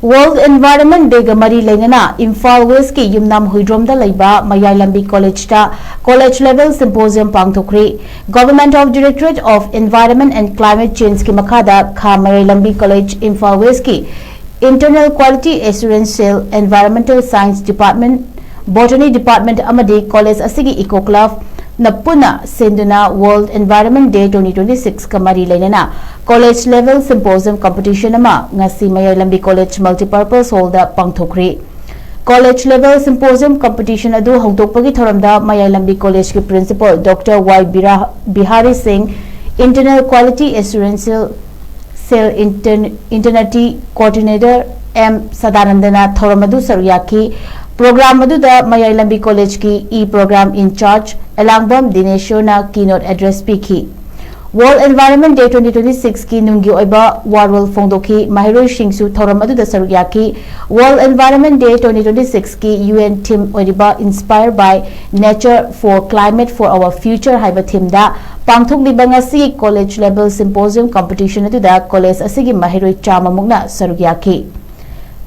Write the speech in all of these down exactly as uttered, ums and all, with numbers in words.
World Environment Day ꯒ ꯃꯔꯤ ꯂꯩꯅꯅ ꯏꯝꯐꯥꯜ ꯋꯦꯁꯀꯤ ꯌꯨꯝꯅꯥꯝ ꯍꯨꯏꯗ꯭ꯔꯣꯝꯗ ꯂꯩꯕ ꯃꯌꯥꯏ ꯂꯝꯕꯤ ꯀꯣꯂꯦꯖꯇ College Level Symposium ꯄꯥꯡꯊꯣꯛꯈ꯭ꯔꯤ꯫ Government of Directorate of Environment and Climate Change ꯀꯤ ꯃꯈꯥꯗ ꯈꯥ ꯃꯌꯥꯏ ꯂꯝꯕꯤ ꯀꯣꯂꯦꯖ ꯏꯝꯐꯥꯜ ꯋꯦꯁꯀꯤ Internal Quality Assurance Cell, Environmental Science Department, Botany Department ꯑꯃꯗꯤ ꯀꯣꯂꯦꯖ ꯑꯁꯤꯒꯤ Eco Club ꯅ ꯄꯨꯟꯅ ꯁꯤꯟꯗꯨꯅ World Environment Day twenty twenty-six ꯀ ꯃꯔꯤ ꯂꯩꯅꯅ College Level Symposium Competition ꯑꯃ ꯉꯁꯤ ꯃꯌꯥꯏ ꯂꯝꯕꯤ ꯀꯣꯂꯦꯖ Multipurpose Hall ꯗ ꯄꯥꯡꯊꯣꯛꯈ꯭ꯔꯤ꯫ College Level Symposium Competition ꯑꯗꯨ ꯍꯧꯗꯣꯛꯄꯒꯤ ꯊꯧꯔꯝꯗ ꯃꯌꯥꯏ ꯂꯝꯕꯤ ꯀꯣꯂꯦꯖꯀꯤ Principal Doctor ꯋꯥꯏ ꯕꯤꯔꯥ-, ꯕꯤꯍꯥꯔꯤ ꯁꯤꯡ, Internal Quality Assurance Cell Intern-, Internity Coordinator M ꯁꯗꯥꯅꯟꯗꯅ ꯊꯧꯔꯝ ꯑꯗꯨ ꯁꯔꯨꯛ ꯌꯥꯈꯤ꯫ ꯄ꯭ꯔꯣꯒ꯭ꯔꯥꯝ ꯑꯗꯨꯗ ꯃꯌꯥꯏ ꯂꯝꯕꯤ ꯀꯣꯂꯦꯖꯀꯤ E Program In Charge Elangbam ꯗꯤꯅꯦꯁꯣꯔꯅ keynote address ꯄꯤꯈꯤ꯫ World Environment Day twenty twenty-six ꯀꯤ ꯅꯨꯡꯒꯤ ꯑꯣꯏꯕ ꯋꯥꯔꯣꯜ ꯐꯣꯡꯗꯣꯛꯈꯤ꯫ ꯃꯍꯩꯔꯣꯏꯁꯤꯡꯁꯨ ꯊꯧꯔꯝ ꯑꯗꯨꯗ ꯁꯔꯨꯛ ꯌꯥꯈꯤ꯫ World Environment Day twenty twenty-six ꯀꯤ U N theme ꯑꯣꯏꯔꯤꯕ Inspired by Nature for Climate for Our Future ꯍꯥꯏꯕ theme ꯗ ꯄꯥꯡꯊꯣꯛꯂꯤꯕ ꯉꯁꯤꯒꯤ College Level Symposium Competition ꯑꯗꯨꯗ ꯀꯣꯂꯦꯖ ꯑꯁꯤꯒꯤ ꯃꯍꯩꯔꯣꯏ ꯆꯥꯝꯃ ꯃꯨꯛꯅ ꯁꯔꯨꯛ ꯌꯥꯈꯤ꯫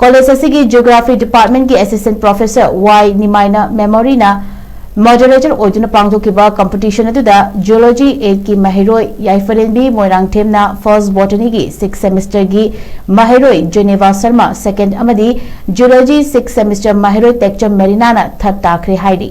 ꯀꯣꯂꯦꯖ ꯑꯁꯤꯒꯤ Geography Department ꯀꯤ Assistant Professor ꯋꯥꯏ ꯅꯤꯃꯥꯏꯅ ꯃꯦꯃꯣꯔꯤꯅ moderator ꯑꯣꯏꯗꯨꯅ ꯄꯥꯡꯊꯣꯛꯈꯤꯕ competition ꯑꯗꯨꯗ Zoology eight ꯀꯤ ꯃꯍꯩꯔꯣꯏ ꯌꯥꯏꯐꯔꯦꯟꯕꯤ ꯃꯣꯏꯔꯥꯡꯊꯦꯝꯅ first Botany ꯒꯤ sixth semester ꯒꯤ ꯃꯍꯩꯔꯣꯏ ꯖꯦꯅꯦꯕꯥ ꯁꯔꯃ second ꯑꯃꯗꯤ Zoology sixth semester ꯃꯍꯩꯔꯣꯏ ꯇꯦꯛꯆꯝ ꯃꯦꯔꯤꯅꯥꯅ third ꯇꯥꯈ꯭ꯔꯦ ꯍꯥꯏꯔꯤ꯫